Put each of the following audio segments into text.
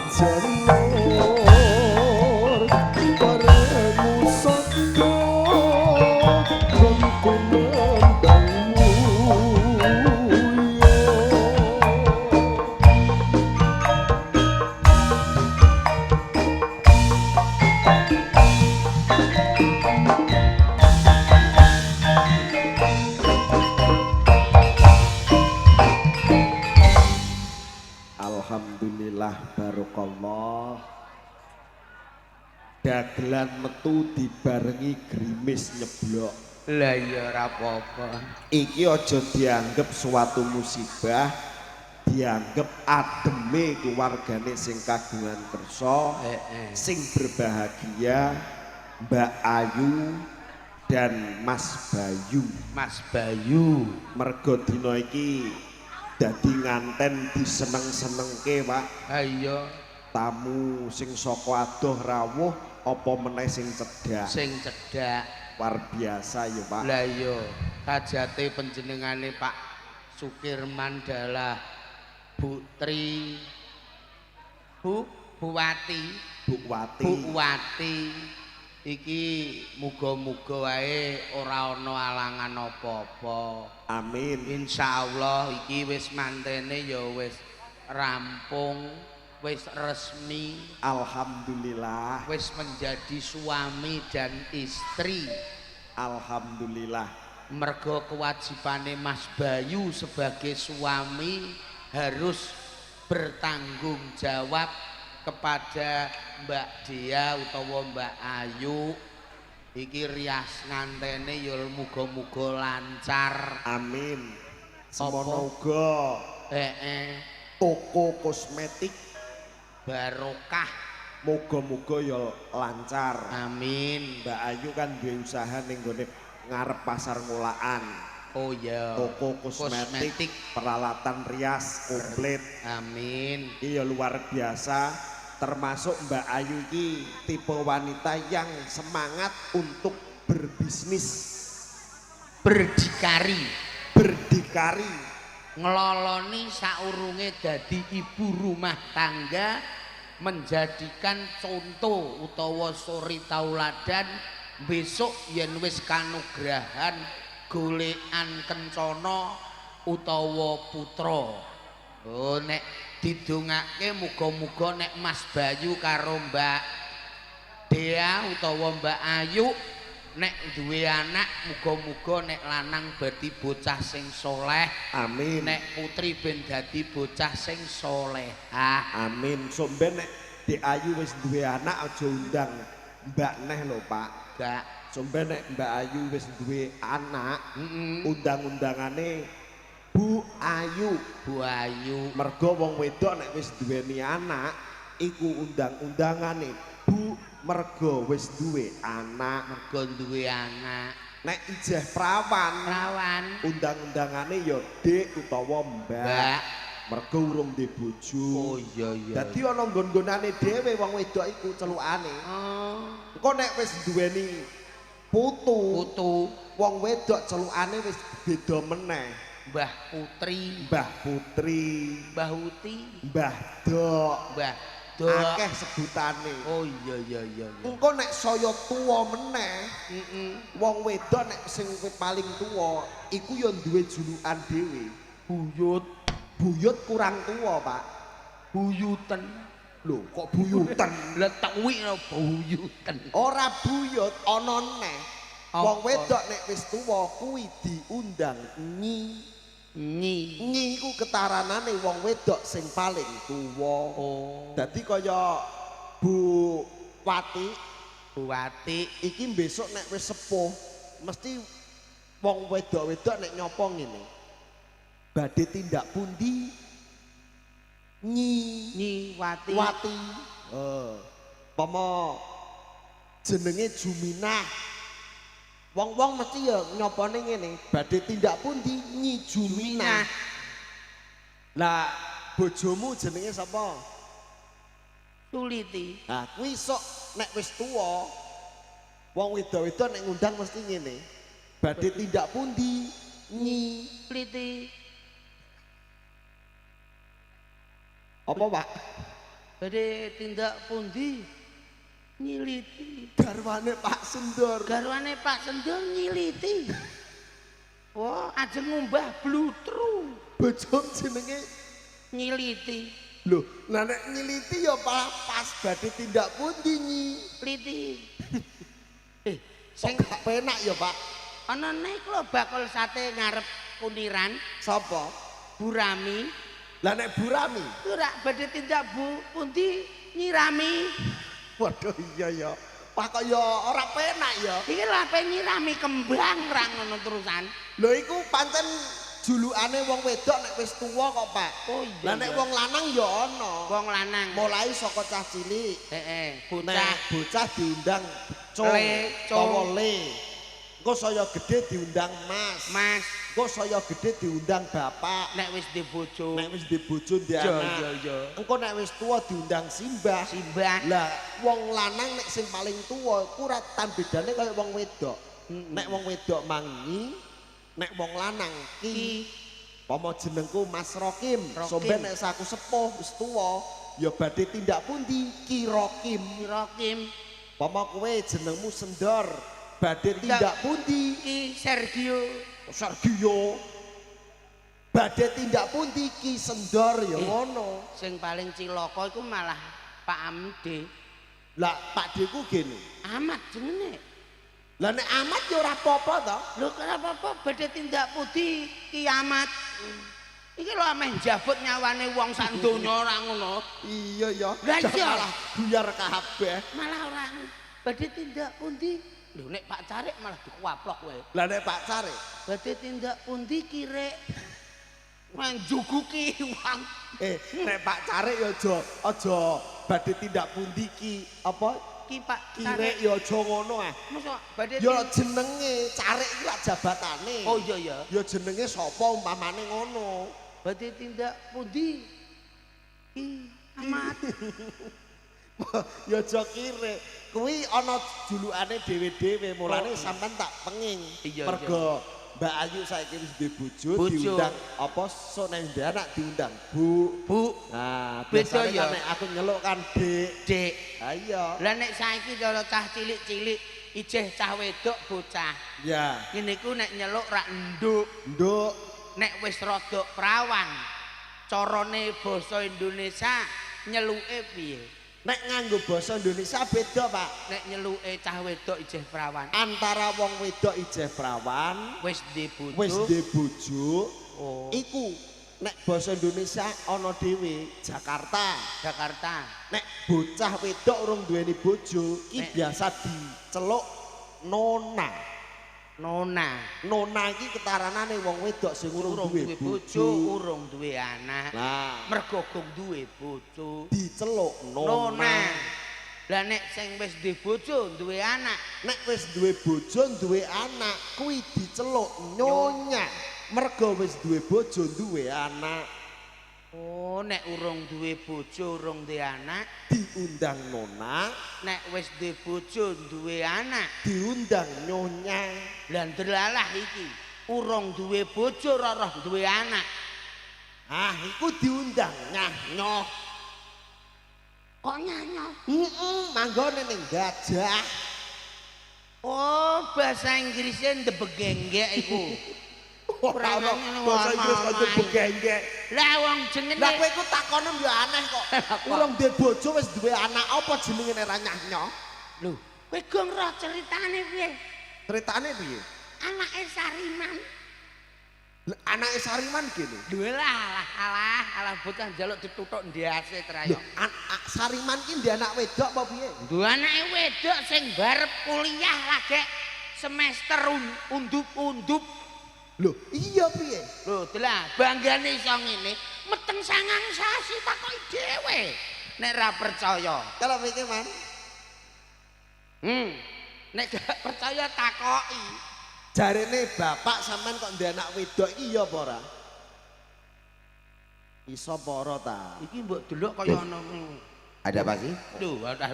Janur parengu sabda nggonku nembang wuyo. Alhamdulillah barokallah. Dagelan metu dibarengi grimis nyeblok. Lah iya ora apa-apa. Iki aja dianggep suatu musibah, dianggep ademe keluargane sing kagungan kersa, sing berbahagia Mbak Ayu dan Mas Bayu. Mas Bayu. Mergo dina iki dadi nganten diseneng-senengke, Pak. Ha iya, Tamu sing saka adoh rawuh apa meneh sing cedhak. Sing cedhak. Luar biasa ya, Pak. Lah iya, hajate panjenengane Pak Sukirman dalah Bu Tri Bu Buwati. Bu Wati. Bu Wati iki muga-muga wae ora ana alangan apa-apa. Amin. Insyaallah iki wis mantene ya wis rampung, wis resmi, Alhamdulillah. wis menjadi suami dan istri. Alhamdulillah. Mergo kewajibane Mas Bayu sebagai suami harus bertanggung jawab kepada Mbak Dea utawa Mbak Ayu. Iki rias ngantene ya muga-muga lancar. Amin. Semono uga toko kosmetik barokah. Muga-muga ya lancar. Amin. Mbak Ayu kan duwe usaha ning gone ngarep pasar Ngulaan. Oh iya. Toko kosmetik, Kosmetik. Peralatan rias komplit. Amin. Iya luar biasa. Termasuk Mbak Ayu iki tipe wanita yang semangat untuk berbisnis, Berdikari. Berdikari. Ngeloloni saurunge dadi ibu rumah tangga menjadikan contoh utawa suri tauladan besok yen wis kanugrahan golekan kencana utawa putra. Oh, nek didongake muga-muga nek Mas Bayu karo Mbak Dea utawa Mbak Ayu nek duwe anak muga-muga nek lanang dadi bocah sing soleh, Amin. nek putri ben dadi bocah sing solehah. Amin. Somben nek Dek Ayu wis duwe anak aja undang Mbak neh lho, Pak. Gak. Somben nek Mbak Ayu wis duwe anak, undang-undangane Bu Ayu. Bu Ayu. Mergo wong wedok nek wis duweni anak iku undang-undangane Bu, mergo wis duwe anak. Mergo duwe anak. Nek ijeh prawan, Prawan. Undang-undangane ya Dik utawa Mbak. Mbak. Mergo urung duwe bojo. Oh iya iya. Dadi ana nggon-nggonane dhewe wong wedok iku celukane. Oh. Engko nek wis duweni putu, Putu. Wong wedok celukane wis beda meneh. Mbah Putri, Mbah Putri, Mbah Uti, Mbah Dok, Mbah Dok. Akeh sebutane. Oh iya iya iya iya. Engko nek saya tuwa meneh, wong wedok nek sing paling tuwa iku ya duwe julukan dhewe. Buyut, Buyut kurang tuwa, Pak. Buyuten. Lho, kok buyuten? Lah tuwi no buyuten. Ora buyut, ana neh. Wong Apa? wedok nek wis tuwa kuwi diundang nyi. Nyi. Nyi iku ketaranane wong wedok sing paling tuwa. Oh. Dadi kaya Bu Wati Bu Wati iki besok nek wis sepuh mesti wong wedok-wedok nek nyopo ngene. Badhe tindak pundi? Nyi. Nyi Wati. Wati. Heeh. Pomo jenenge Juminah. Wong-wong mesti ya nyopone ngene, badhe tindak pundi Nyi Juminah. Lah bojomu jenenge sapa? Suliti. Nah, kuwi sok nek wis tuwa wong wedok-wedok nek ngundang mesti ngene. Badhe tindak pundi Nyi Suliti. Apa, Pak? Badhe tindak pundi? Nyiliti. Garwane Pak Sendor. Garwane Pak Sendor nyiliti. Wah, ajeng ngumbah blutru. Bojo jenenge Nyiliti. Lho, lah nek nyiliti ya pas badhe tindak pundi nyi? Liti. Sing gak penak ya, Pak. Ana nek lho bakul sate ngarep Kuniran. Sapa? Burami. Lah nek Burami? Ora badhe tindak bu pundi nyirami. Waduh iya ya. Wah kok ya ora penak ya. Iki lho ape nyirami kembang ra ngono terusan. Lho iku pancen julukane wong wedok nek wis tuwa kok, Pak. Oh iya. Lah nek wong lanang ya ana. Wong lanang. Mulai saka cah cilik. Heeh, bocah. Nek bocah diundang cung, utawa le. Engko saya gede diundang mas. Mas. Engko saya gede diundang bapak. Nek wis duwe bojo. Nek wis duwe bojo ndek anak. Iya, iya. Engko nek wis tuwa diundang simbah. Simbah. Lah wong lanang nek sing paling tuwa iku ora tan bedane kaya wong wedok. Nek wong wedok mangi, nek wong lanang ki. Pomo jenengku Mas Rokim. Somben nek saku sepuh wis tuwa ya badhe tindak pundi Ki Rokim. Ki Rokim. Pomo kowe jenengmu Sendor. Badhe tindak pundi Ki Sergio. Sergio. Badhe tindak pundi Ki Sendor ya ngono. Sing paling cilaka iku malah Pak Amde. Lah Pak D ku gene. Amat jenenge. Lah nek amat ya ora apa-apa to. Lho kenapa apa badhe tindak pundi Ki Amat. Iki lho ameh njabut nyawane wong sak donya ora ngono. Iya ya. Lah iya. Malah buyar kabeh. Malah ora badhe tindak pundi. Lho nek Pak Carik malah dikuaplok kowe. Lah nek Pak Carik badhe tindak pundi kirek. Manjuguki wong. Nek Pak Carik ya aja badhe tindak pundi ki apa Ki Pak Kirek ya aja ngono ah. Mosok badhe ya jenenge Carik iki lak jabatane. Oh iya ya. Ya jenenge sapa umpamane ngono. Badhe tindak pundi Ki Amat. Ya aja kirek. Kuwi ana julukane dhewe-dhewe, mulane sampean tak penging. Mergo Mbak Ayu saiki wis duwe bojo diundang apa sok nek ndek anak diundang Bu. Bu. Nah, biasane kan nek aku nyeluk kan Dik. Dik. Ha iya. Lah nek saiki cara cah cilik-cilik ijeh cah wedok bocah. Ya. Ngene iku nek nyeluk rak nduk. Nduk. Nek wis rodok prawan, carane basa Indonesia nyeluke piye? Nek nganggo basa Indonesia beda, Pak. Nek nyeluke cah wedok ijeh prawan. Antara wong wedok ijeh prawan wis duwe bojo. Wis duwe bojo. Oh. Iku nek basa Indonesia ana dhewe Jakarta. Jakarta. Nek bocah wedok urung duweni bojo, ki biasa diceluk nona. Nona. Nona iki ketaranane wong wedok sing urung duwe bojo, urung duwe anak. Lah, mergo gong duwe bojo diceluk nona. Lah nek sing wis duwe bojo, duwe anak, nek wis duwe bojo, duwe anak, kuwi diceluk nyonya. Mergo wis duwe bojo, duwe anak. Oh, nek urung duwe bojo, urung duwe anak, diundang nona. Nek wis duwe bojo, duwe anak, diundang nyonya. Lah ndelalah iki, urung duwe bojo, ora duwe anak. Ah, iku diundang nyah nyoh. Kok nyah nyoh? Heeh, manggone ning gajah. Oh, bahasa Inggrisnya ndebegengge iku. Ora ono bahasa Inggris kok ndebegengge. Lah wong jenenge. Lah kowe iku takonem ya aneh kok. Urung duwe bojo wis duwe anak apa jenenge nek ra nyah nyoh? Lho, kowe gong roh ceritane piye? Ceritane piye? Anake Sariman. Lah anake Sariman gene. Lho alah alah alah bocah njaluk dituthuk ndase trayo. Sariman ki ndek anak wedok apa piye? Lho anake wedok sing barep kuliah lagek semester undup-undup. Lho iya piye? Lho delah banggane iso ngene meteng 9 sasi takoki dhewe. Nek ra percaya. Kalau piye, Man? Nek gak percaya takoki. Jarene bapak sampean kok ndek anak wedok iki ya apa ora? Iso apa ora ta? Iki mbok delok kaya ana. Ada apa sih? Lho, ada.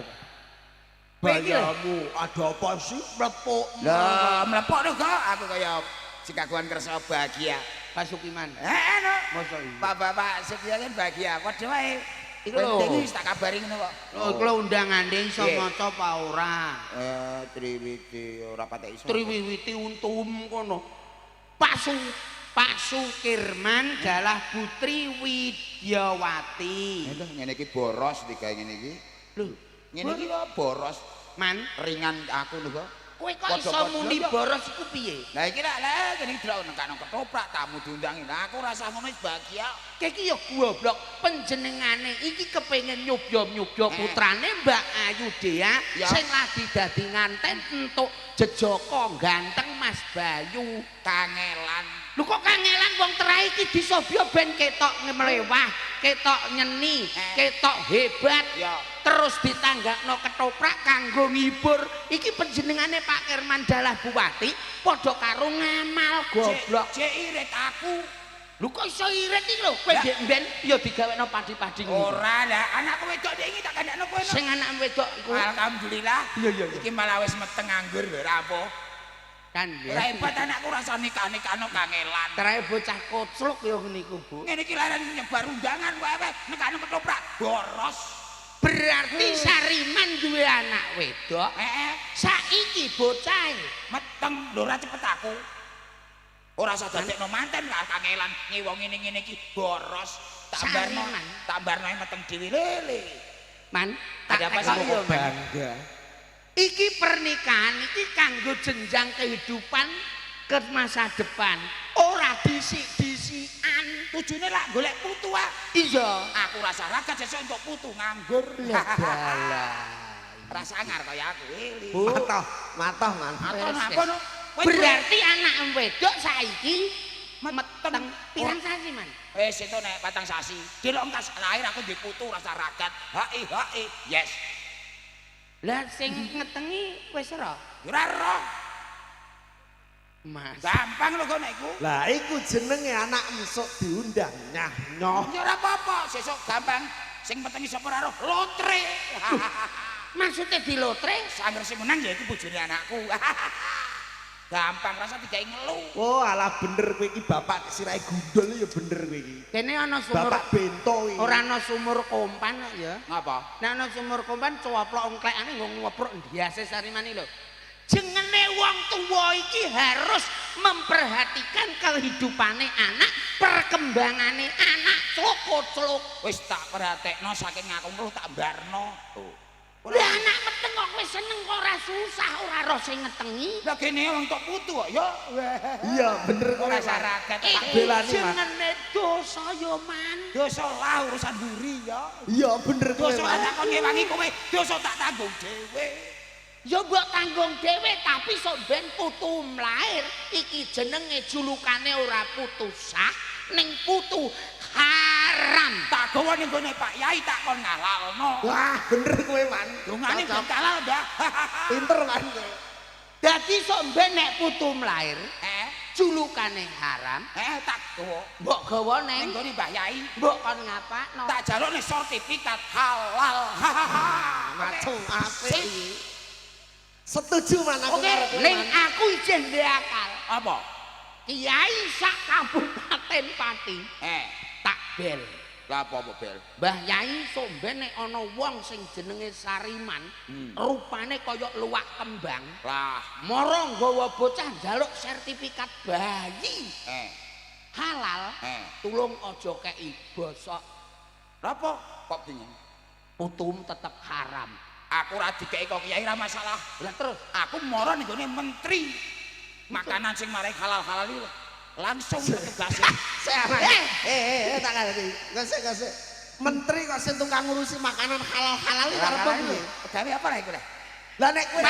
Bayamu ada apa sih? Mlepuk. Lah, mlepuk lho kok aku kaya sing kagungan kersa bahagia. Pak Sukiman. Heeh no. Mosok iya. Pak bapak sekian bahagia. Padha wae. Iku lho. Penting wis tak kabari ngono kok. Lho, iku lho undangane iso Piye? maca apa ora? Triwiti ora patek iso. Triwiwiti untum kono. Pak Sukirman dalah Putri Widyawati. Lho ngene iki boros digawe ngene iki. Lho, Ngene iki kok boros Man, ringan aku lho kok. kowe kok iso Padha-padha muni ya. boros iku piye? Lah iki lah lah kene iki delok nekakno ketoprak tamu diundangi. Lah aku rasa ngono wis bahagia. Kowe iki ya goblok, panjenengane iki kepengin nyubya-nyubya putrane Mbak Ayu Dea sing lagi dadi nganten entuk jejaka ganteng Mas Bayu. Kangelan. Lho kok kangelan wong terae iki disobya ben ketok mlewah, ketok nyeni, ketok hebat. Ya. Terus ditanggakno ketoprak kanggo ngibur. Iki panjenengane Pak Kirman dalah Bupati padha karo ngamal goblok. Cek irit aku. Lho kok iso irit iki lho? Kowe ndek mben ya digawekno padi-padi ngono. Ora lah, anakku wedok ndek iki tak kandakno kowe. Sing anak wedok iku Alhamdulillah. Iya. Iki malah wis meteng nganggur lho ora apa. Kan Ora hebat anakku rasa nikah-nikahno kangelan. Terae bocah kocluk ya niku, Bu. Ngene iki laran nyebar undangan wae nekakno ketoprak boros. Berarti Sariman duwe anak wedok. Heeh. Saiki bocahe Meteng lho ora cepet aku. Ora usah dadekno manten lah kangelan ngewo ngene-ngene iki boros. Tak barno, tak barno meteng dhewe lele. Man, tak Ada apa tekok sih, yo, Man. Bangga. Iki pernikahan iki kanggo jenjang kehidupan ke masa depan. Ora disik-disikan. Tujune lak golek putu ah. Iya. Aku rasa ragat sesuk entuk putu nganggur. Dalah. Rasa angar kaya aku. Lele. Bu. Matoh, matoh man. Atau napa no? Berarti anak wedok saiki meteng meteng pirang sasi, Man? Wis itu nek patang sasi. Delok engkas lahir aku duwe putu rasa ragat. Hae hae. Yes. Lah sing ngetengi wis ora? Ora roh. Mas. Gampang lho kok nek iku. Lah iku jenenge anak mesuk diundang nyah nyoh. Ya ora apa-apa, sesuk gampang. Sing metengi sapa ora roh, lotre. Maksudnya dilotre? Sangger sing menang ya iku bojone anakku. Gampang rasa digawe ngelu. Oh alah bener kowe iki bapak sirahe gundul ya bener kowe iki. Kene ana sumur Bapak bento iki. Ora ana sumur kompan kok ya. Ngapa? Nek ana sumur kompan coplok ongklekane nggo ngoprok ndiase Sarimani lho. Jengene wong tuwa iki harus memperhatikan kehidupane anak, perkembangane anak, cluk-cluk. Wis tak perhatekno saking ngaku ngelu tak barno. Oh. Lah anak meteng kok kowe seneng kok ora susah, ora roh sing ngetengi. Lah kene wong tok putu kok ya. Iya bener kowe. Ora saragat tak belani, Mas. Jengene dosa ya, Man. Dosa lah urusan buri ya. Iya bener kowe. Dosa lah takon ngewangi kowe, dosa tak tanggung dhewe. Ya mbok tanggung dhewe tapi sok ben putu mlair iki jenenge julukane ora putu sah ning putu haram. Tak gawa ning gone Pak Yai tak kon ngalalno. Wah bener kowe man. Dongane ben halal, Mbah. Pinter man kowe. Dadi sok ben nek putu mlair julukane haram, tak gawa mbok gawa ning ning gone Mbah Yai. Mbok kon ngapakno? Tak jalukne sertifikat halal. Macung apik iki. Setuju man aku. Oke, ning aku ijeh ndek akal. Apa? Kiai sak kabupaten Pati tak bel. Lah apa apa bel? Mbah Yai sok ben nek ana wong sing jenenge Sariman, rupane kaya luwak kembang. Lah, mara nggawa bocah njaluk sertifikat bayi. Halal. Tulung aja kei bosok. Lah apa? Kok bingung? Putum tetep haram. Aku ora dikeki kok kiai ora masalah. Lah terus aku mara ning gone menteri. Makanan sing marai halal-halal iki langsung petugas. Tak ngerti. Ngesek. Menteri kok sing tukang ngurusi makanan halal-halal iki karepe piye? Pegawe apa lah iku lah? Lah nek kowe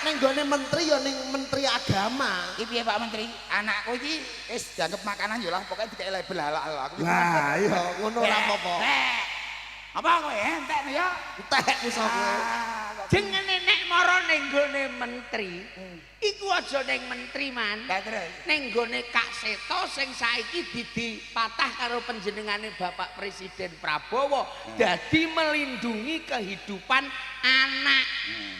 ning gone menteri ya ning menteri agama. Iki piye Pak Menteri? Anakku iki wis dianggep makanan ya lah, pokoke dikeki label halal aku. Lah iya ngono ora apa-apa. Apa kowe entek ya? Entek iso kowe. Jengene nek mara ning gone menteri, iku aja ning menteri man. Lah terus ning gone Kak Seto sing saiki dipatah karo panjenengane Bapak Presiden Prabowo, dadi melindungi kehidupan anak.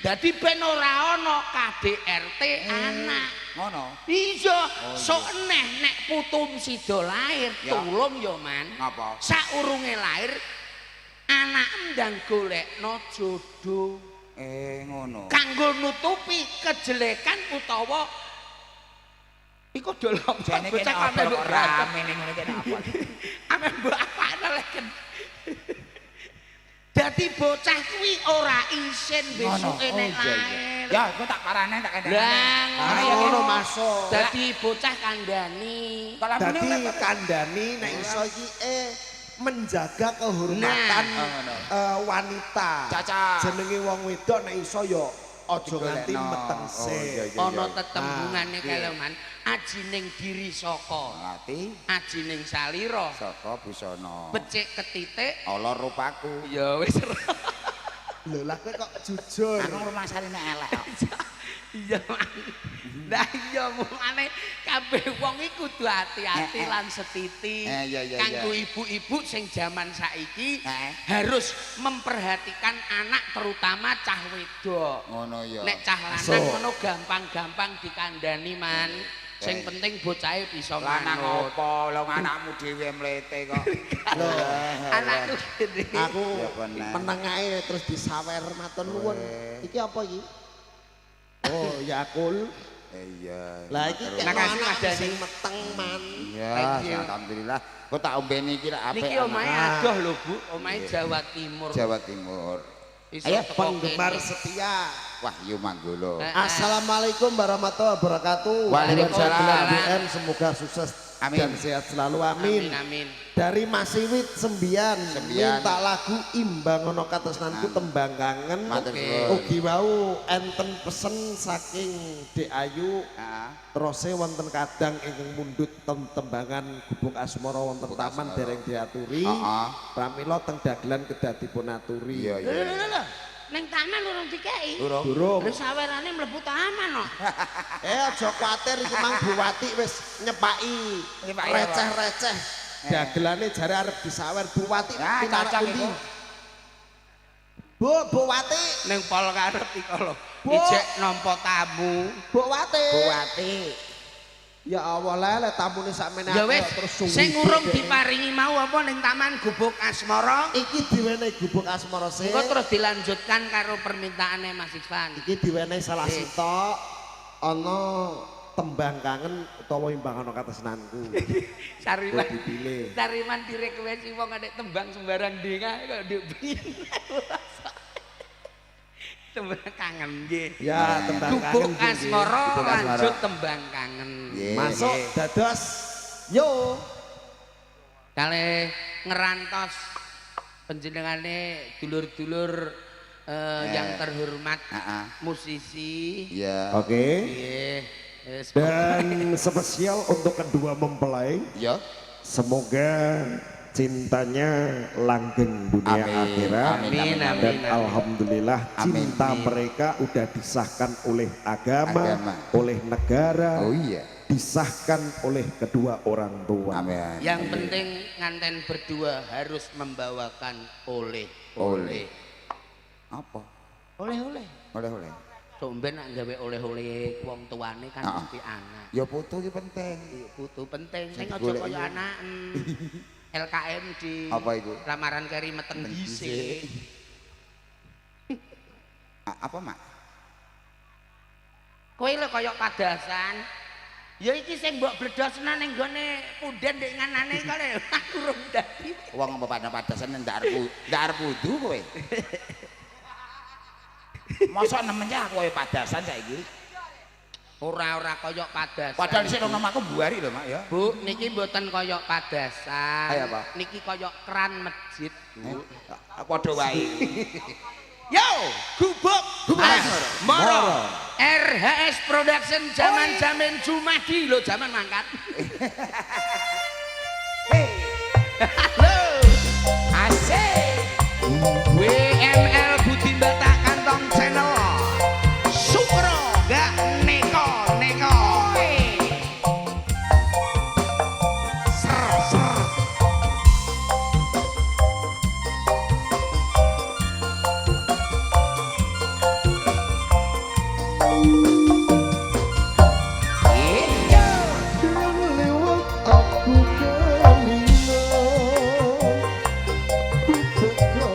Dadi ben ora ana KDRT anak. Ngono. Iya, sok neh nek putum sida lahir, tulung ya man. Ngapa? Saurunge lahir Anak ndang golekno jodoh. Eh, ngono. Kanggo nutupi kejelekan utawa iku dolok Jane kene bocah apa ame kok mbok berantem. Rame ning ngene kene apa? Ame mbok apakno lek. Dadi bocah kuwi ora isin besuke nek Oh, iya, iya. lahir. Ya, iku tak parane tak kandhane. Lah, Ah, ngono. ngono masuk. Dadi bocah kandhani. Dadi kandhani nek iso iki menjaga kehormatan Nah. Oh, ngono. Wanita. Caca. Jenenge wong wedok nek iso ya aja nganti Digolekno. meteng Oh, sik. iya, iya. Ana tetembungane Ah, kaleman ajining diri saka Ati ajining salira saka busana. becik ketitik Ala rupaku. ya wis. Lho lah kowe kok jujur. Aku ngrumasane nek elek kok. Iya, Man. Lah iya mulane kabeh wong iku kudu ati-ati lan setiti. Iya, iya, Kanggo iya. ibu-ibu sing jaman saiki Eh. harus memperhatikan anak terutama cah wedok. Ngono ya. Nek cah lanang So. ngono gampang-gampang dikandani, Man. Sing penting bocahe bisa Lanang manut. apa? Lah anakmu dhewe mlete kok. Lho, Anakku gede. aku Ya, bener. meneng ae terus disawer matur nuwun. Weh. Iki apa iki? Oh, Yakul. Iya. Lah iki Terus. kek Makasih, Mas anak Dani. sing meteng man. Iya, Thank you. alhamdulillah. Kok tak ombeni iki lak apik. Niki omahe anak. adoh lho, Bu. Omahe Jawa Timur. Jawa Timur. Iso Ayo, teko Penggemar kene. setia. Wahyu Manggolo. Eh. Assalamualaikum warahmatullahi wabarakatuh. Waalaikumsalam. BM semoga sukses Amin. dan sehat selalu. Amin. Amin amin. Dari Mas Iwit Sembian, Sembian. minta lagu Imbang Ono Katresnanku tembang kangen. Matur Oke. suwun. Ugi wau enten pesen saking Dek Ayu Heeh. terose wonten kadang ingkang mundhut tembangan Gubuk Asmara wonten Gubuk taman Asmara. dereng diaturi. Heeh. Pramila teng dagelan kedah dipun aturi. Iya, Lho iya. lho lho. Ning taman urung dikeki. Durung. Durung. Lho sawerane mlebu taman kok. Eh aja kuwatir iki mang Buwati wis nyepaki Nyepaki apa? receh-receh. Dagelane jare arep disawer Buwati Nah, pinarak cocok pundi? iku. Bu, Buwati, Ning pol karep iku lho. Bu. Ijek nampa tamu. Buwati. Buwati. Ya Allah lele tamune sakmene Ya akeh wis, terus suwi. sing urung diparingi mau apa ning taman Gubuk Asmara? Iki diwenehi Gubuk Asmara sik. Engko terus dilanjutkan karo permintaane Mas Ivan. Iki diwenehi salah Eh. sitok ana tembang kangen utawa imbang ana katresnanku. Sariman. Kok dipilih. Sariman direquest wong adek tembang sembarang dengah kok ndek piye. Tembang kangen nggih. Ya, tembang kangen. Gubuk nggih. Asmara Gubuk Asmara. lanjut tembang kangen. Nggih. Masuk dados yo. Kalih ngerantos panjenengane dulur-dulur yang terhormat Heeh. musisi. Iya. Oke. Nggih. Wis, Dan spesial untuk kedua mempelai, Iya. semoga cintanya langgeng dunia Amin. akhirat. Amin. Amin Dan amin. Amin. alhamdulillah Amin. cinta mereka udah disahkan oleh agama, Agama. oleh negara, Oh iya. disahkan oleh kedua orang tua. Amin. Yang penting nganten berdua harus membawakan oleh Oleh. Apa? Oleh-oleh. Oleh-oleh. Somben nak gawe oleh-oleh wong tuane kan Ah. mesti anak. Ya putu iki penting. Putu penting Sing ning aja digoleki. kaya anak. LKM di Apa iku? Lamaran keri meteng dhisik. Apa, Mak? Kowe lho kaya padasan. Ya iki sing mbok bledosna ning gone punden ndek nganane kok lho aku urung dadi. Wong apa pada padasan ndak arep ndak arep wudu kowe. Mosok nemennya aku kaya padasan saiki. Ora-ora kaya padasan. Padahal sik nom aku buari lho, Mak ya. Bu, niki mboten kaya padasan. Ayo, apa? Niki kaya keran masjid, Bu. Padha wae. Yo, gubuk Gubuk Asmara. RHS Production zaman jamin Jumadi lho zaman mangkat. Hei, Lho, asik. WML Budi Batak Kantong Channel. Sukro gak neko neko. Ser ser. Iya. Lewat aku kelingan, ku teka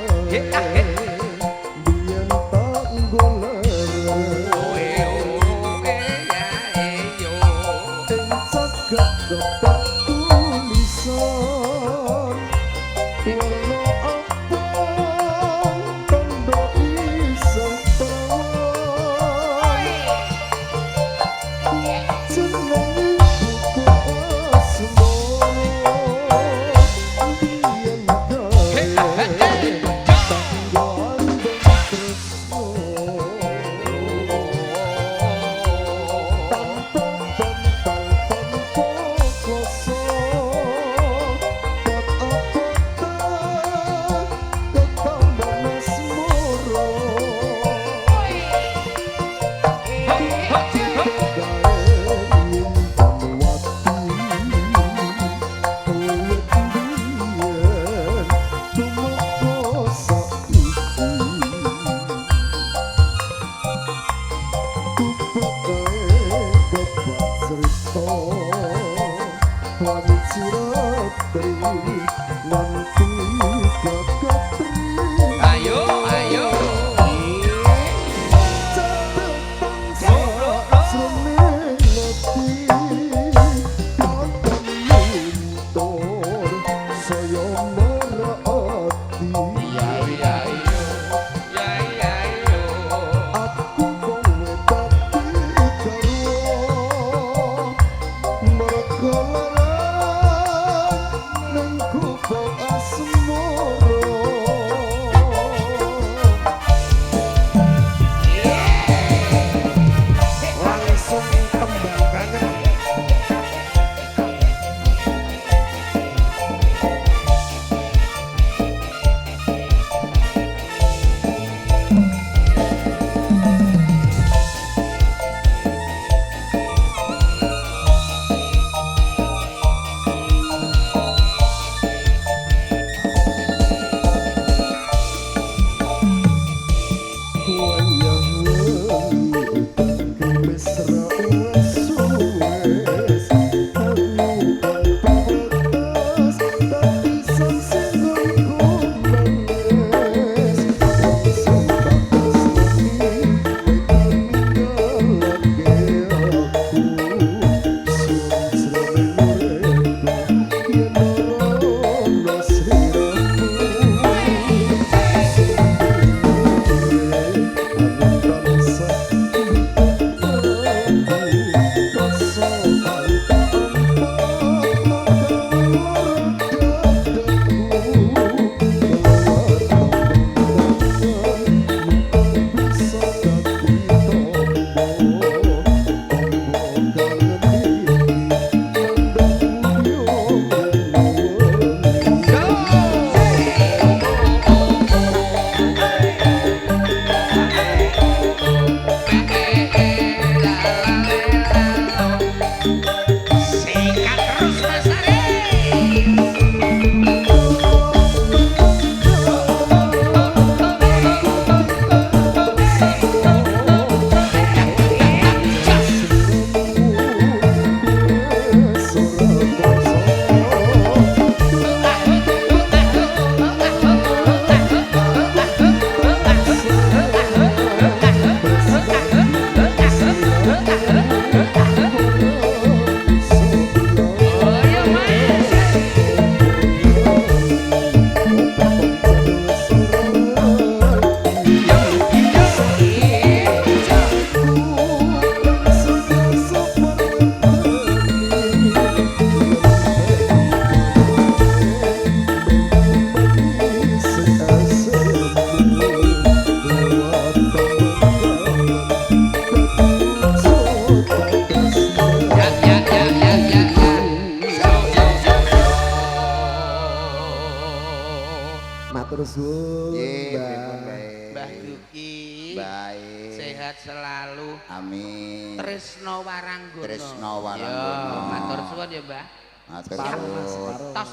Matur suwun. Nggih, pripun bae. Mbah Duki. Baik. Sehat selalu. Amin. Tresno Waranggono. Tresno Waranggono. Ya, matur suwun ya, Mbah. Matur suwun. Tos.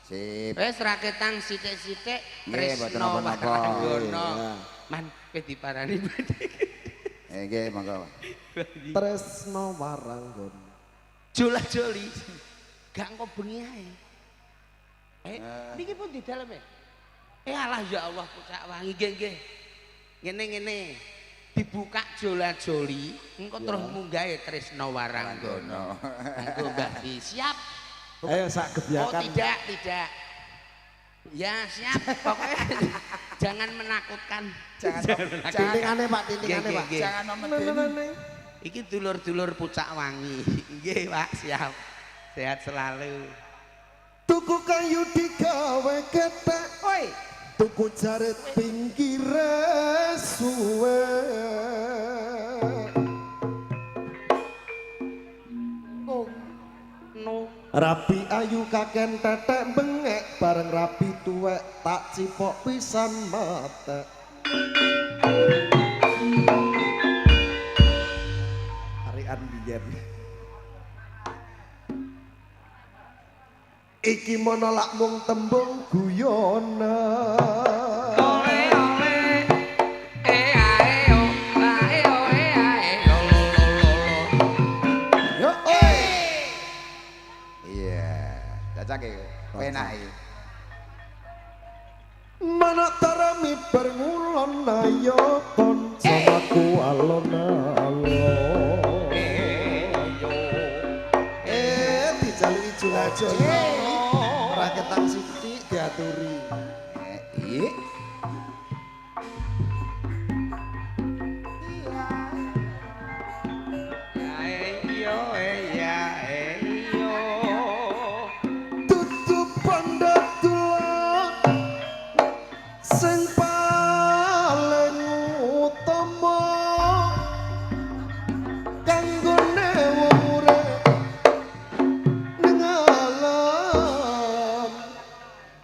Sip. Wis raketang sithik-sithik Tresno Waranggono. Man kowe diparani badhe. Nggih, monggo. Tresno Waranggono. Jola-joli. Gak engko bengi ae. Niki pun di dalem e. Alah ya Allah pucak wangi nggih nggih. Ngene-ngene. Dibuka jola-joli, engko terus munggahe Tresno Waranggono. Monggo Mbah Di, siap. Ayo sak gebiakan. Oh tidak, tidak. Ya siap, pokoknya jangan menakutkan. Jangan tintingane Pak, tintingane Pak. Jangan memedeni. Iki dulur-dulur pucak wangi. Nggih Pak, siap. Sehat selalu. Tuku kayu digawe kethek, oi. Tuku jarit pinggire suwe. No. Rabi ayu kaken tetek bengek bareng rabi tuwek tak cipok pisan mate. Tarian biyen. Iki mono lak mung tembung guyonan. Ole ole e ae o ae o e ae lo lo lo lo lo. Yo oi. Iya, cacake penak iki. Manuk tarami bar ngulon ayo kanca aku alon-alon. Dijaluki jula-juli. Raketang sithik diaturi. Iya. Tutup pandatulan sing paling utama kanggone wong urip ning alam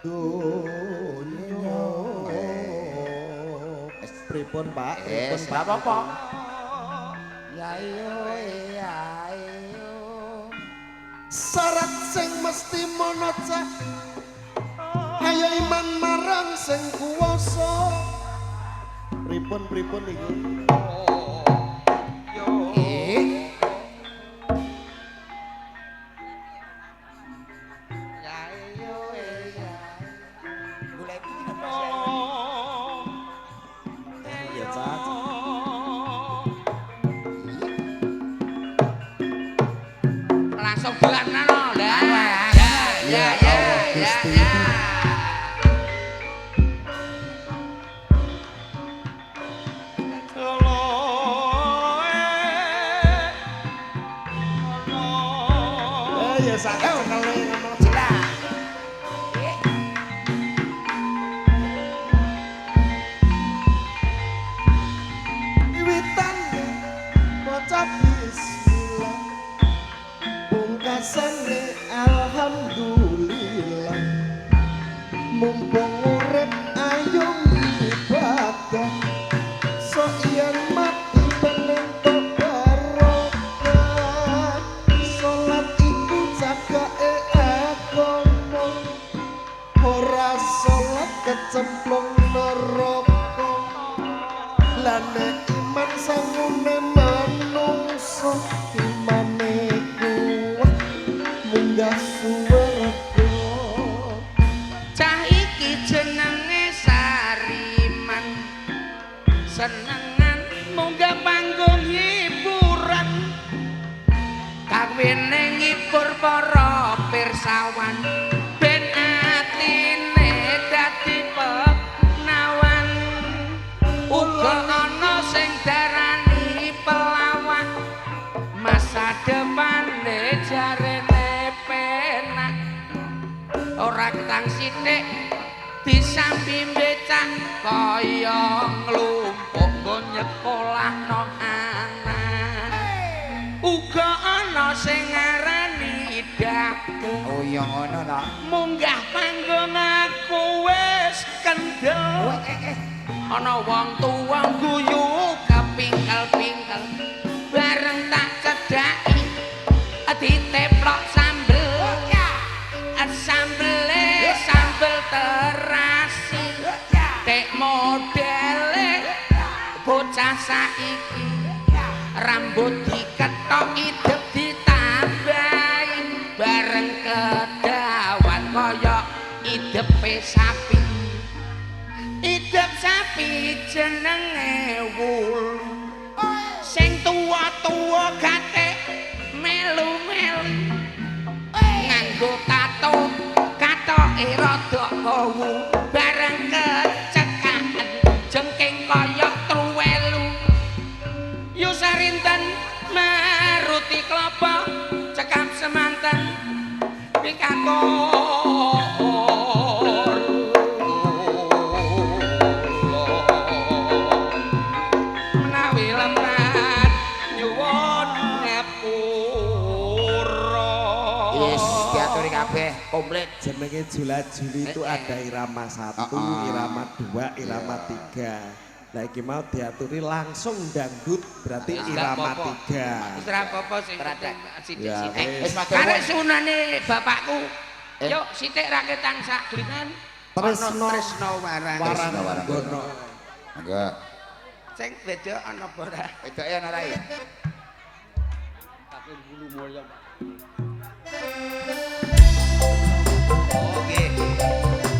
donya. Pripun Pak? Pripun Pak? Apa-apa. Ya iyo ya iyo. Syarat sing mesti mono cah ayo iman marang sing kuwasa. Pripun Pripun pripun iku? Ya Caca. Langsung dolan no. Lah. Ya ya ya ya. Ya. Ya sak cekele ngono. Wiwitan maca bismillah, pungkasane alhamdulillah. Mumpung urip ayo ibadah, sok yen mati ben entuk barokah. Salat iku jagake agama, ora salat kecemplung neraka. Lah nek iman sangune manungsa, imane kuat munggah suwarga. Cah iki jenenge Sariman, senengan munggah panggung hiburan, kawine ngibur para pirsawan, ben atine dadi penawan. Uga ana sing darani pelawak, masa depane jarene penak, ora ketang sithik disambi becak kaya nglumpuk nggo nyekolahno anak. Uga ana sing ngarani dagang, Oh iya ngono ta. Munggah panggung aku wis kendel, ana wong tuwa guyu kepingkel-pingkel, bareng tak cedhaki diteplok sambel, sambele sambel terasi, tek modele bocah saiki, rambut diketok idep ditambahi, bareng kedawan kaya idepe sapi. Idep sapi jenenge wulu, sing tuwa-tuwa gate melu-melu, nganggo tato katoke rada kowu, bareng kecekaken jengking kaya truwelu. Yusarinten maruti klopo cekap semanten pikatur. Menawi lepat nyuwun ngapura. Wis diaturi kabeh komplit. Jenenge Jula-Juli itu ada irama 1, irama 2, irama 3. Lah iki mau diaturi langsung dangdut berarti irama 3. Wis ora apa-apa sing penting sithik-sithik. Wis matur Karek nuwun. sunane bapakku. Yuk sithik raketang sak glingan. Tresno Tresno warang. Warang Warang Gono. Enggak. Sing beda ana apa ora? Wedoke ana ora iki? Oke.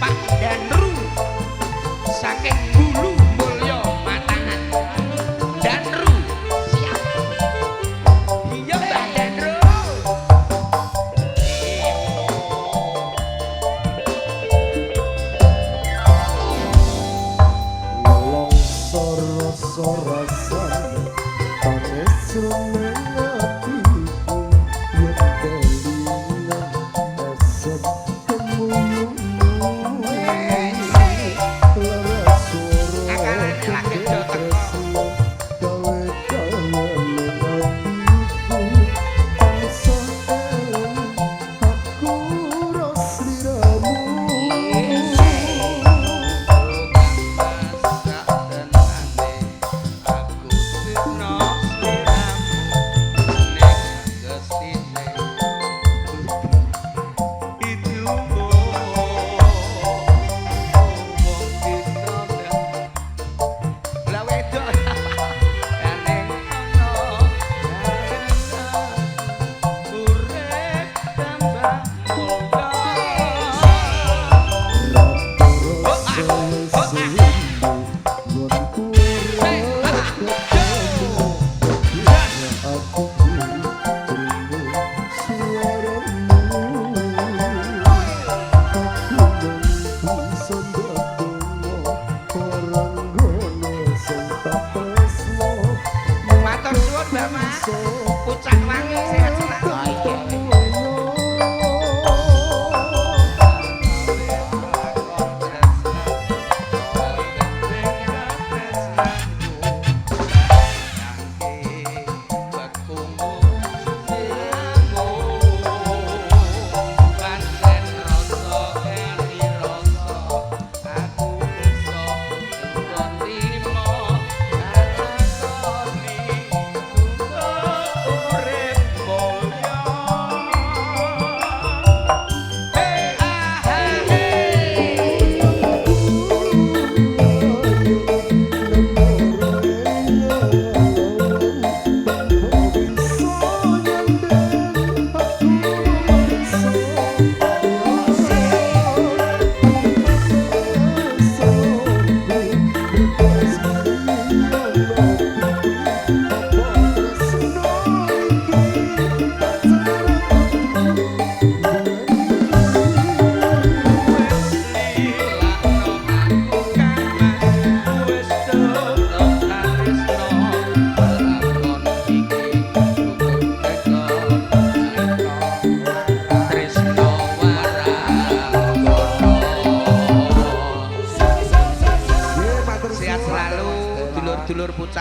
Pak Danru saking Bulu Mulya Matangan. Danru siap. Iya Mbah Danru. Nelongso rasa rasane tangis ning atiku yen kelingan esem kemuyumu lara swara Akarane lagi do teko. tresno gawe kaya atiku tansah eling aku sliramu. Aku tresno sliramu.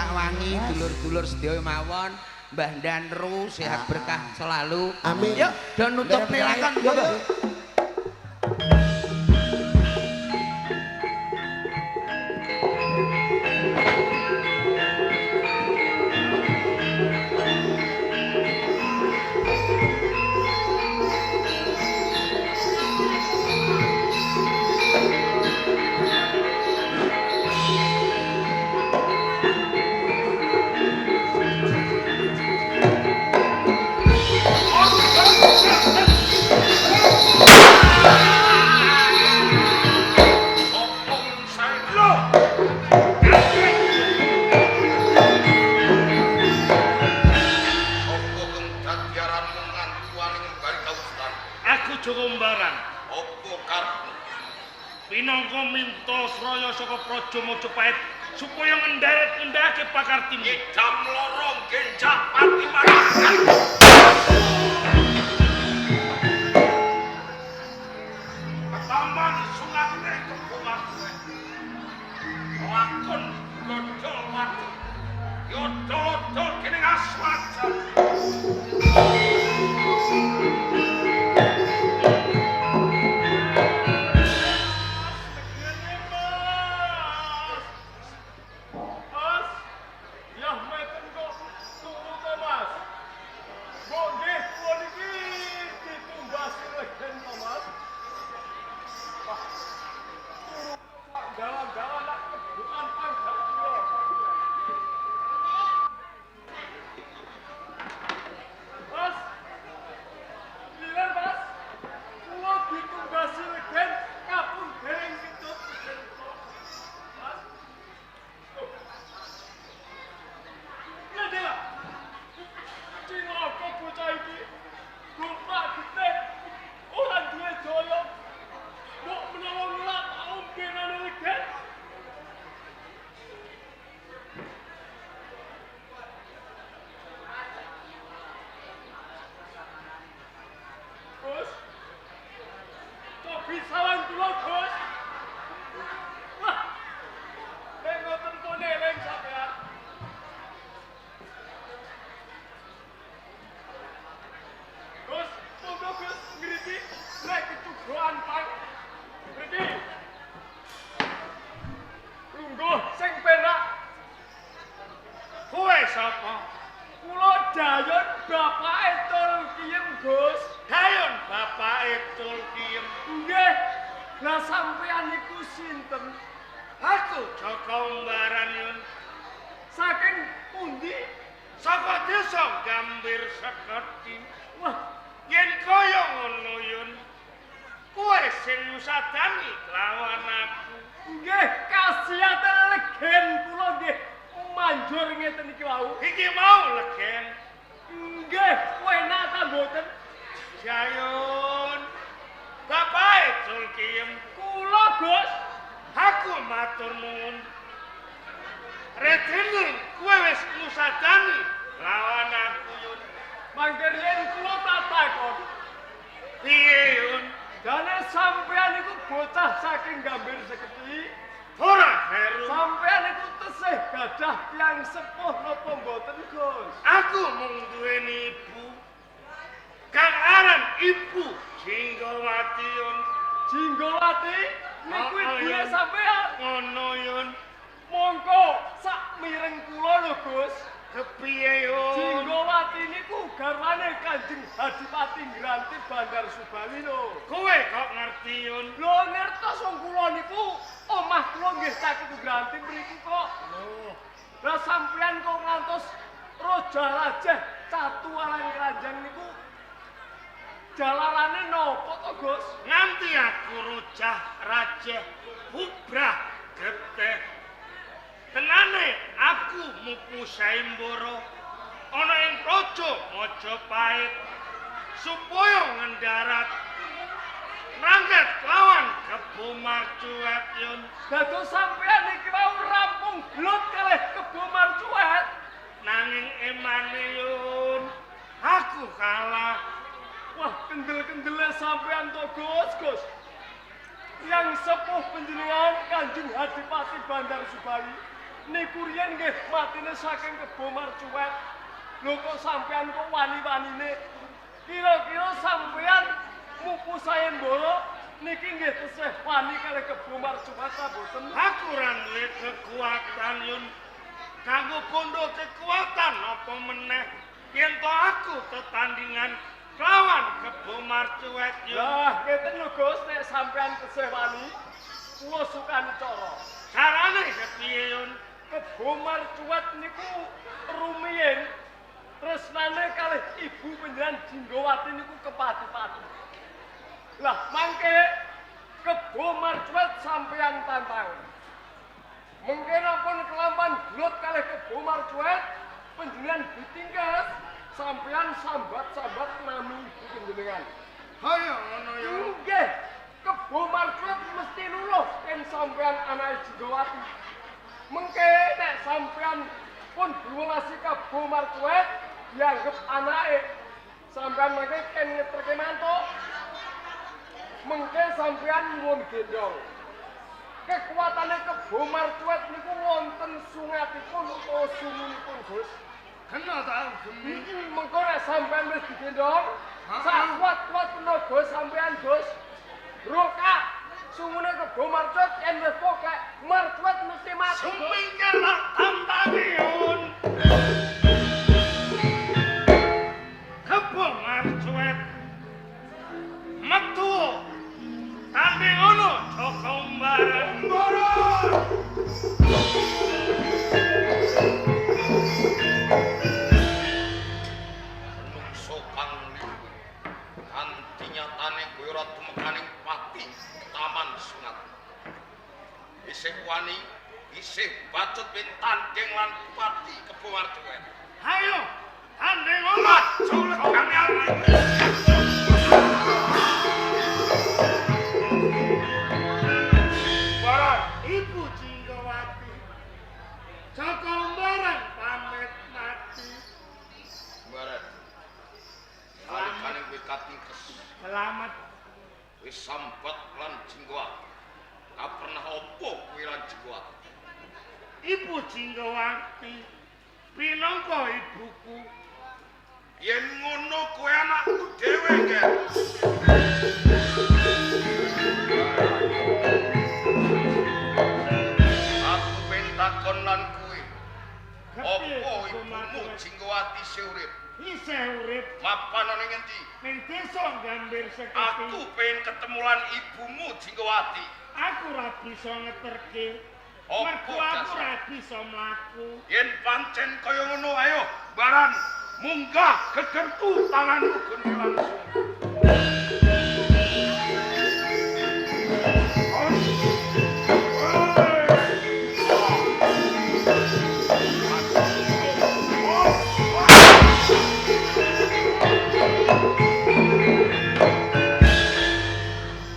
Pak Wangi, dulur-dulur sedaya mawon, Mbah Danru sehat berkah selalu. Amin. Yuk, do nutupne lakon. Yo, yo. Aku Joko Mbarang. Apa karepmu? Pinangka minta sraya saka Praja Majapahit supaya ngendharet-ngendhake pakartimu. Idam loro genjak pati marang. Taman sungate kebo marcuwet. Lakon godhol watu. Yo dodol kene aswajan. Mas, ya meten kok turu to, Mas. Mbok nggih kula niki ditumbasi legen to, Mas. Wah, turu sak dalan-dalan nak kebukan pangkat kula. Mas, liren Mas, kula ditumbasi legen kapun dereng kecut legen kula. Mas. Ya Dewa. Cilaka bocah iki. Gopak getih. Ora duwe daya. Mbok menawa ngelak tak ombenane legen. Gus. Cobi sawan kula, Gus. Wah. Nek ngoten pun eling sampean. Gus, monggo Gus ngriki nek kecugoan pang. Ngriki. Lungguh sing penak. Kowe sapa? Kula Dayon bapake Tul Kiem, Gus. Dayon bapake Tul Kiem. Nggih. Lah sampean niku sinten? Aku Joko Mbaran Yun. Saking pundi? Saka desa Gambir Seketi. Wah, Yen kaya ngono Yun, kowe sing ngusadani lawan aku. nggih kasiate legen kula nggih manjur ngeten iki wau. Iki mau legen. Nggih, enak ta mboten? Jayun. Bapake Tul Kiem. Kula, Gus. Aku matur nuwun. Redene kowe wis ngusadani lawan aku Yun. Mangke riyen kula tak takon. Piye Yun? Dane sampean niku bocah saking Gambir Seketi. Ora Heru. Sampean niku tesih gadah tiyang sepuh napa mboten, Gus? Aku mung duweni ibu. Kang aran Ibu Jinggawati Yun. Jinggawati niku Oh, oh, ibune Yun. sampean. Ngono Yun. Mongko sak mireng kula lho, Gus. Kepiye Yun? Jinggawati niku garwane Kanjeng Adipati Ngranti Bandar Subali lho. Kowe kok ngerti Yun? Lho ngertos wong kula niku omah kula nggih caket Ngranti mriku kok. Lho, Lah sampean kok ngantos rojah rajeh catu alang keranjang niku jalarane napa to, Gus? Nganti aku rojah rajeh bubrah getih. Tenane aku mupu saimbara ana ing praja Majapahit supaya ngendarat rangket lawan Kebo Marcuwet Yun. Dados sampean iki wau rampung gelut kalih Kebo Marcuwet. Nanging emane Yun, aku kalah. Wah, kendel-kendele sampean to, Gus, Gus. Yang sepuh panjenengan Kanjeng Adipati Bandar Subali. Niku riyen nggih matine saking Kebo Marcuwet. Lho kok sampean kok wani-wanine? Kira-kira sampean mupu sayembara niki nggih tesih wani kalih Kebo Marcuwet ta mboten? Aku ora duwe kekuatan Yun. Kanggo bondo kekuatan apa meneh yen to aku tetandingan lawan Kebo Marcuwet Yun. Lah ngeten lho Gus, nek sampean tesih wani kula sukani cara. Carane kepiye Yun? Kebo Marcuwet niku rumiyin tresnane kalih ibu panjenengan Jinggawati niku kepati-pati. Lah mangke Kebo Marcuwet sampeyan tantang. Mengke ampun kelampan gelut kalih Kebo Marcuwet, panjenengan ditingkes sampeyan sambat-sambat nami ibu panjenengan. Hayo ngono ya. Nggih, Kebo Marcuwet mesti luluh yen sampeyan anake Jinggawati. Mengke nek sampeyan pun diwelasi Kebo Marcuwet dianggep anake, sampeyan mangke ken ngeterke mantuk. Mengke sampeyan nyuwun gendhong. Kekuatane Kebo Marcuwet niku wonten sungatipun utawa sungunipun Gus. Kena ta gemi. Mengko nek sampeyan wis digendhong, sak kuat-kuat tenaga sampeyan Gus. Rokak sungune Kebo Marcuwet yen wis pokek Marcuwet mesti mati. Sumingkir tak tantangi Yun. Kebo Marcuwet metu tanding ngono Joko Umbaran. Menungso kang liru kanthi nyatane kowe ora tumekaning pati Taman Sungat. Isih wani, isih bacut ben tanding lan pati Kebo Marcuwet. Hayo tanding ngono Maju legane aku. Baran Ibu Jinggawati. Joko Umbaran pamit mati. Baran. Nalikane kowe katingkes, Selamat wis sambat lan Jinggawati. Kapernah opo kowe lan Jinggawati? Ibu Jinggawati pinangka ibuku. Yen ngono kowe anakku dhewe, Ger. Aku ben takon lan kowe. Apa ibumu Jinggawati isih urip? Isih urip Mapan ana ing endi? ning desa Gambir Seketi. Aku pengen ketemu lan ibumu Jinggawati. Aku ora bisa ngeterke. Apa Mergo aku dasar? ora bisa mlaku. Yen pancen kaya ngono ayo baran munggah gegerku tanganku gone langsung.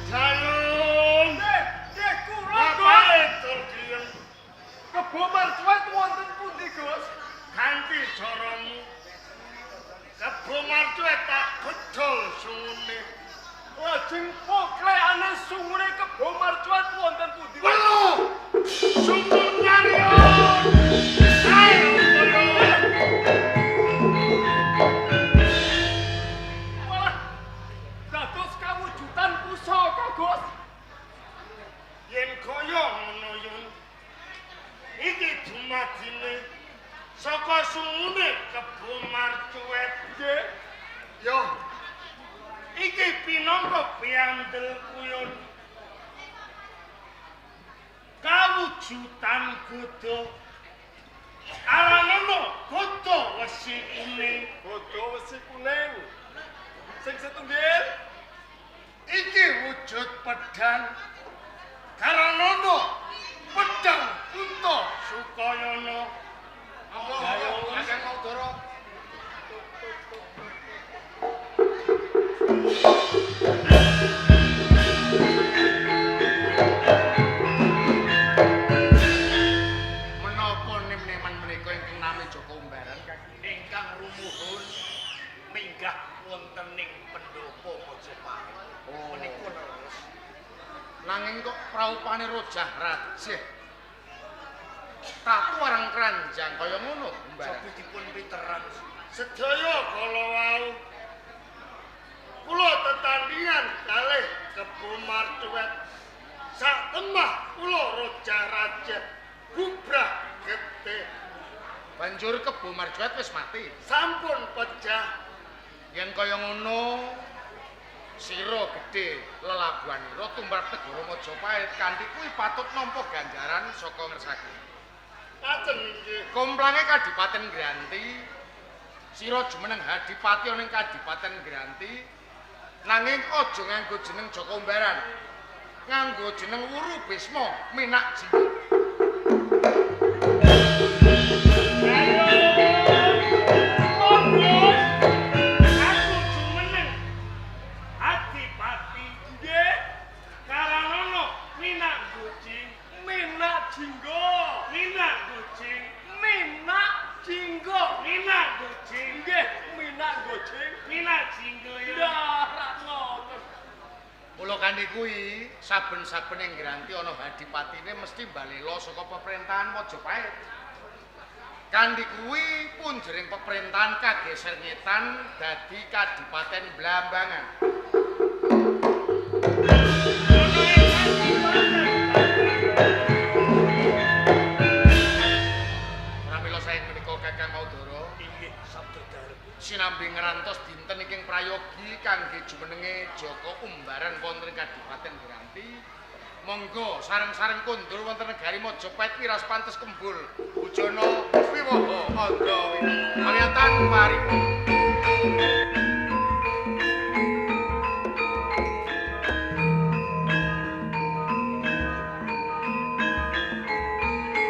Jalung. Nggih, kula Gus. Bapak Turkiyen Kebo Marcuwet wonten pundi Gus? ganti caramu. Kebo Marcuwet tak bedol sungune. Lajeng poklekane sungune Kebo Marcuwet wonten pundi? Welu. Sungun nyarion. Ayo tolong. Walah, dados kawujudan pusaka Gus. Yen kaya ngono Yun. Iki dumadine saka sungune Kebo Marcuwet. Nggih. Yo. Iki pinangka piandel kuyun. Kawujudan godha. Aranono godha wesi kuning. Godha wesi kuning. Sing setunggil Iki wujud pedhang. Karanono pedhang Kunto Sukayana. Apa? Kakang Maudara. Menapa nem-neman menika ingkang nami Joko Umbaran ingkang rumuhun minggah wonten ing pendopo Majapahit. Tatu arang keranjang kaya ngono, Umbaran. Sapi dipun piteran. Sedaya kala wau kula tetandingan kalih Kebo Marcuwet. Sak temah kula rojah-rajeh bubrah getih. Banjur Kebo Marcuwet wis mati. Sampun pejah. Yen kaya ngono sira gedhe lelabuhanira tumrap negara Majapahit kanthi kuwi patut nampa ganjaran saka ngersake. Pancen inggih. Komplange Kadipaten Granti, sira jumeneng hadipati ana ing Kadipaten Granti, nanging aja nganggo jeneng Jaka Umbaran. Nganggo jeneng Wuru Bisma Minak Jinggo. Aku jumeneng Adipati nggih Karanono Minak Gucing. Minak Jinggo. Minak Gucing. Minak Jinggo. Minak Gucing. Nggih, Minak Gojing. Minak Jinggo ya. Lah, ngoten. Mula kanthi kuwi saben-saben ing Granti ana hadipatine mesti balela saka pemerintahan Majapahit. Kanthi kuwi punjering pemerintahan kageser ngetan dadi Kadipaten Blambangan. Pramila saeng menika Kakang Maudara Inggih sabda dalem. sinambi ngrantos dinten ingkang prayogi kangge jumenenge Jaka Umbaran wonten ing Kadipaten Granti. Monggo sareng-sareng kondur wonten negari Majapahit miras pantes kembul bujana wiwaha andha. Pamiyatan paripun.